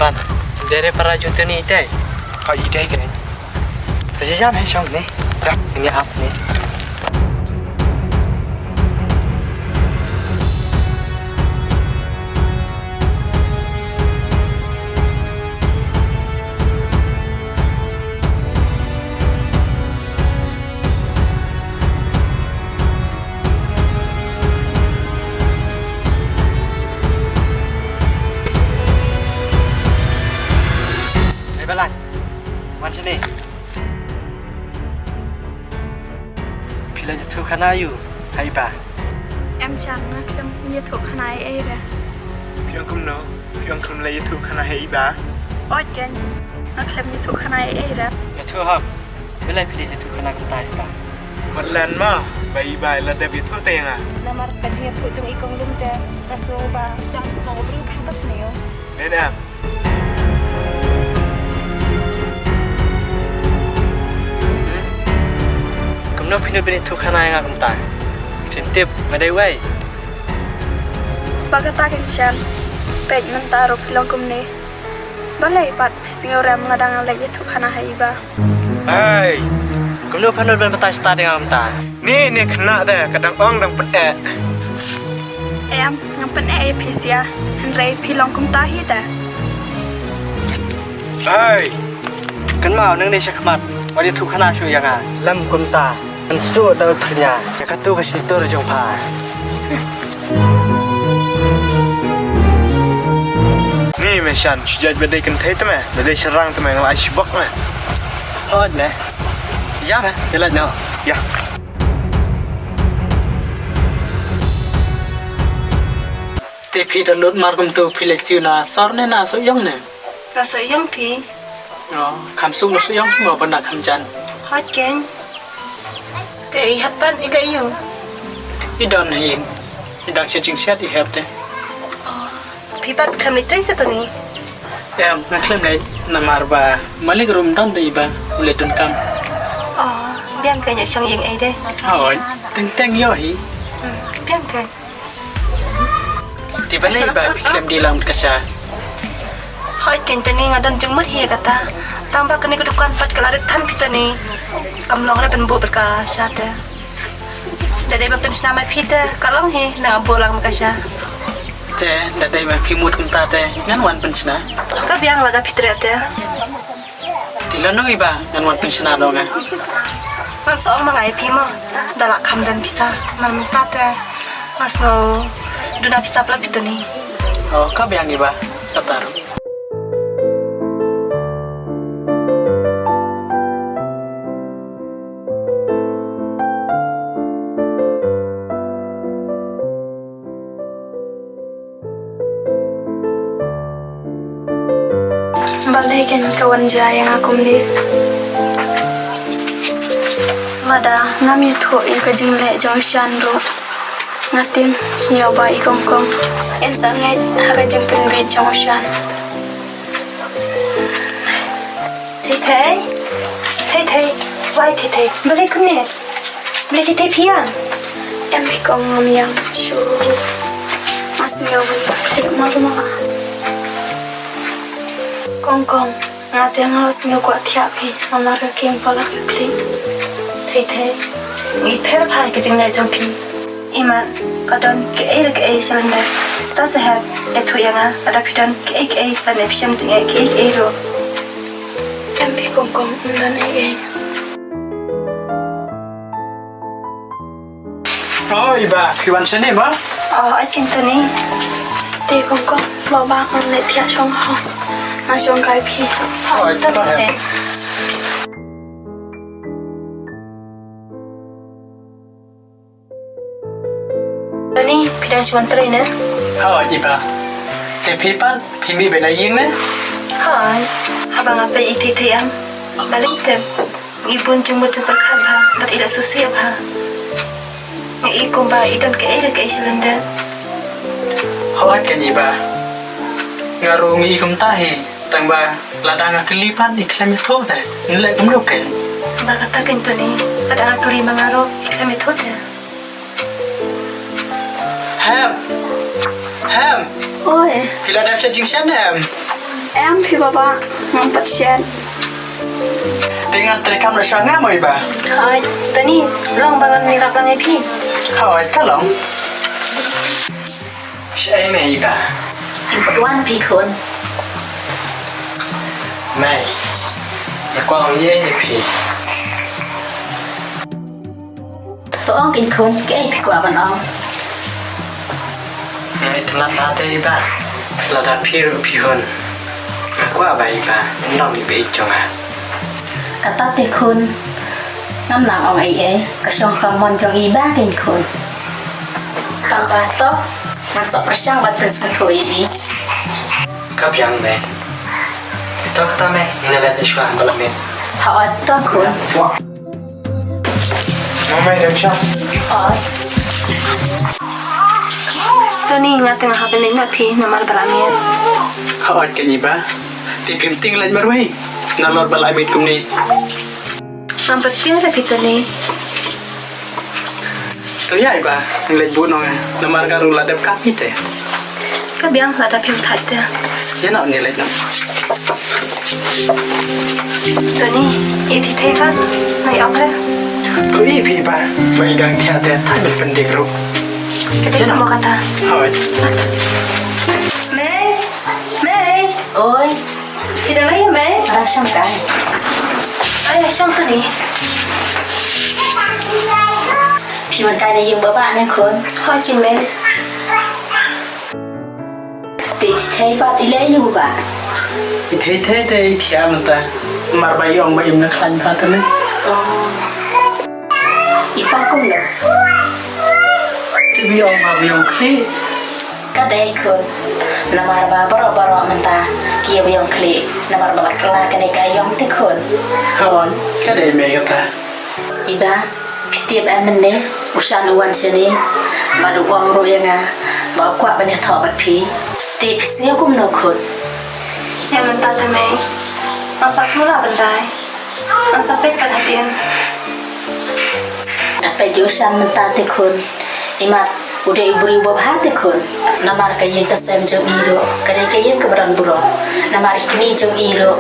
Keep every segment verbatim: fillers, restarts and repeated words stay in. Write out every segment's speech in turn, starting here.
Ban, dere para jong te ni te. Ka i dei ke. Te jam he shong ni. Ya, ini ap ni. Ei Balang, wan shane. Phi la ïathuh khana ïa u ha i Bah? Em Shan, nga khlem ïathuh khana ei ei re. Phi ong kumno? Phi ong khlem la ïathuh khana ha i Bah? Oi Ken, nga khlem ïathuh khana ei ei re. Ïathuh hok. Balei phi la ïathuh khana kumta ha i Bah? Wat len mo, ba i Bah i la dep ïathuh te ïa nga. Namar ka jingïathuh jong i kong Lum te, nga sngew ba dang long u briew kham ba sniew. Nen em? Kumno phi nud ban ïathuh khana ïa nga kumta? Phin tip nga dei uei? Ba kata Ken Shan, peit mynta ruh phi long kumne. Balei pat phi sngew rem lada nga leit ïathuh khana ha i Bah? Hei, kumno phi nud ban batai stad ïa nga kumta? Ni, ni khynnah te ka dang ong dang pyneh. Em, ngam pyneh ïa phi sha, hynrei phi long kumta hi te. Hei, kynmaw nangne sha khmat, wat ïathuh khana shuh ïa nga. Lem kumta, kan shu da u thnya ïa katu ka shyntur jong pha. Ni me Shan, shu jait ba dei kynthei te me, ba dei shynrang te me, nga la ai shibok me. Hooid me. Ïa me, ïa leit noh. Ïa. Te phi da nud mar kumtu phi leit siew na sor ne na sohïong ne? Na sohïong phi. Oh, kham suk na sohïong mo ban da kham jan. Hooid Ken. Te i hap ban i leit ïu. I don hi. I dang shet jingsiat i hep te. Oh, phi pat khlem leit trei sa tuni? Em, nga khlem leit namar ba malik ruh um don da i Bah u leit donkam. Oh, biang Ken, ïa shong ïing ei de. Hooid, teng teng ïoh hi. Hmm, biang Ken. Te balei Bah phi khlem die lang bad ka Sha? Hooid Ken, tuni nga don jingmut hi ïa kata. Tang ba kane ka dukan pat ka la rit than phi tuni. Kam long re ban buh bad ka Sha te. Da dei ban pynshna ma phi te ka long hi, nang buh lang ma ka Sha. Te da dei ma phi mut kumta te ngan wan pynshna. Ka biang lada phi treh te. Te lano i Bah ngan wan pynshna noh nga? Ngan sa ong ma nga ïa phi mo, da lah kham don pisa, namar mynta te nga sngew duna pisa palat phi tuni. Oh, ka biang i Bah, kata ruh. Balei Ken ka wan jia ïa nga kumne? Lada ngam ïathuh ïa ka jingleh jong u Shan ruh, nga tim ïa u Bah i Kongkong. Yn sa ngeit ha ka jingpynbieit jong u Shan. Thei thei. Thei thei. Wai thei thei. Balei kumne? Balei thei thei phi ïam? Em i Kong, ngam ïam shuh. Nga sngew ban pynbieit marmar. Kong Kong, nga te nga sngew kwah thiah phi namar ka king palat ka khlieh. Thei thei. Ngi pher bha ïa ka jingleh jong phi. Imat, ka don kaei re kaei shalyndet. To sahep, ïathuh ïa nga, lada phi don kaei kaei, lane phi shem jingeh kaei kaei ruh. Em phi Kong Kong, ym don ei ei. Oh, i Bah, phi wan shane mo? Oh, ai kin tuni. Te Kong Kong, lo ba ngan leit thiah shong ho. Nga shong kai phi. Oh, to sahep. Tuni, phi dang shu wan trei ne? Hooid i Bah. Te phi pat, phi mih beit na ïing ne? Hooid. Haba nga peit ïa i Thei Thei em, balei te i bun jingmut jingpyrkhat bha bad i la sngewsih bha. Nga i kumba i don kaei re kaei shalyndet. Hooid keiñ i Bah. Nga ruh nga i kumta hi, tang ba lada nga kylli pat i khlem ïathuh te, ngan leh kumno keiñ? Ba kata keiñ Tony, lada nga kylli ma nga ruh i khlem ïathuh te. Hem. Hem. Oi. Phi la dep shet jingshet ne em? Em phi baba, ngam pat shet. Te ngan treikam noh shuwa nga mo i Bah. Hooid, Tony, long ba ngan ïarap lang ïa phi. Hooid, ka long. Shaei mei i Bah? Im pat wan phi khun. Mei, nga kwah ong ïa phi. To ong kein khun, kaei phi kwah ban ong? Nga itynnad bha te i Bah. Lada phi ruh phi hun, nga kwah ba i Bah un long i Bah jong nga. Kata te khun, ngam nang ong ei ei, ka shong ka mon jong i Bah kein khun. Tang ba to, ngan sa pyrshang ban pynsngewthuh ïa i. Ka biang mei. To kata mei, ngin leit shuwa ha balang miet. Hooid to khun. Mei, dang shuwa. Hooid. Tony, nga te nga hap ban leit noh phi namar balang miet. Hooid kein i Bah. Te phim tieng leit marwei nalor balang miet kumne. Ngam pat tieng re phi Tony. To ïa i Bah, ngan leit bud noh nga. Namar ka ruh la dep kat phi te. Ka biang lada phim thait te. Ïa noh ngan leit noh. Tony, i ti thei pat, ngan ïa ong re. To i phi Bah, ba i dang thiah te thait ban pyndik ruh. Ka dei mo kata. Hooid. Mei. Mei. Oi. Phi dang ïa mei? Dang shong kai. Ai, shong tu ni. Phi wan kai na ïing baba ne khun. Hooid keiñ mei. Te i thei pat i leh ïa u baba? I thei thei te i thiah mynta. Mar ba i ong ba im na khlaiñ bha te ne. Oh. I pang kumno? Te ba i ong ba ba i ong khlieh. Ka dei khun. Namar ba baroh baroh mynta ki ïa ba ïong khlieh namar ba la kylla kane ka ïong te khun. Hooid, ka dei mei kata. I Bah, phi tip em mynne u Shan u wan shane bad u ong ruh ïa nga ba u kwah ban ïathoh bad phi. Te phi sngew kumno khun? Ïa mynta te mei, ngam pat sngewlah ban dai. Ngam sa peit pat hadien. Da peit ïa u Shan mynta te khun. Imat u dei u briew babha te khun. Namar ka ïing ka sem jong i ruh ka dei ka ïing kaba don burom. Namar i kmie jong i ruh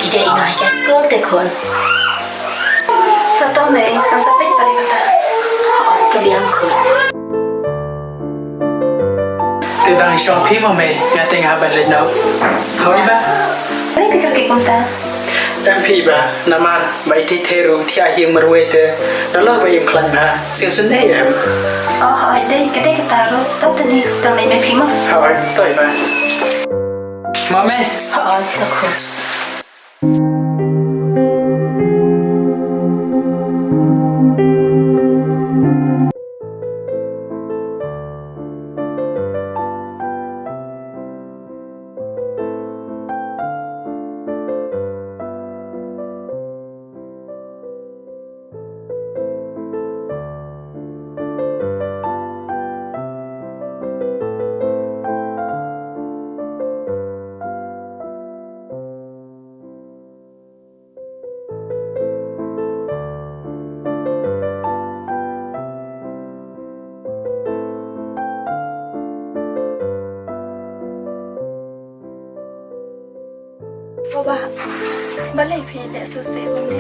i dei i nonghikai skul te khun. To to mei, ngam sa peit pat ïa kata. Hooid, ka biang khun. Te dang shong phi mo mei, nga te nga hap ban leit noh. Hooid Bah. Dei phi kyrkieh kumta? Em phi Bah, namar ba i thei thei ruh thiah hi marwei te nalor ba im khlaiñ bha. Sngewsynei em? Oh hooid, dei ka dei kata ruh. To te ni sdang leit mei phi mo. Hooid, to i Bah. Mo mei. Hooid, to khun. Baba, balei phi leh sngewsih kumne?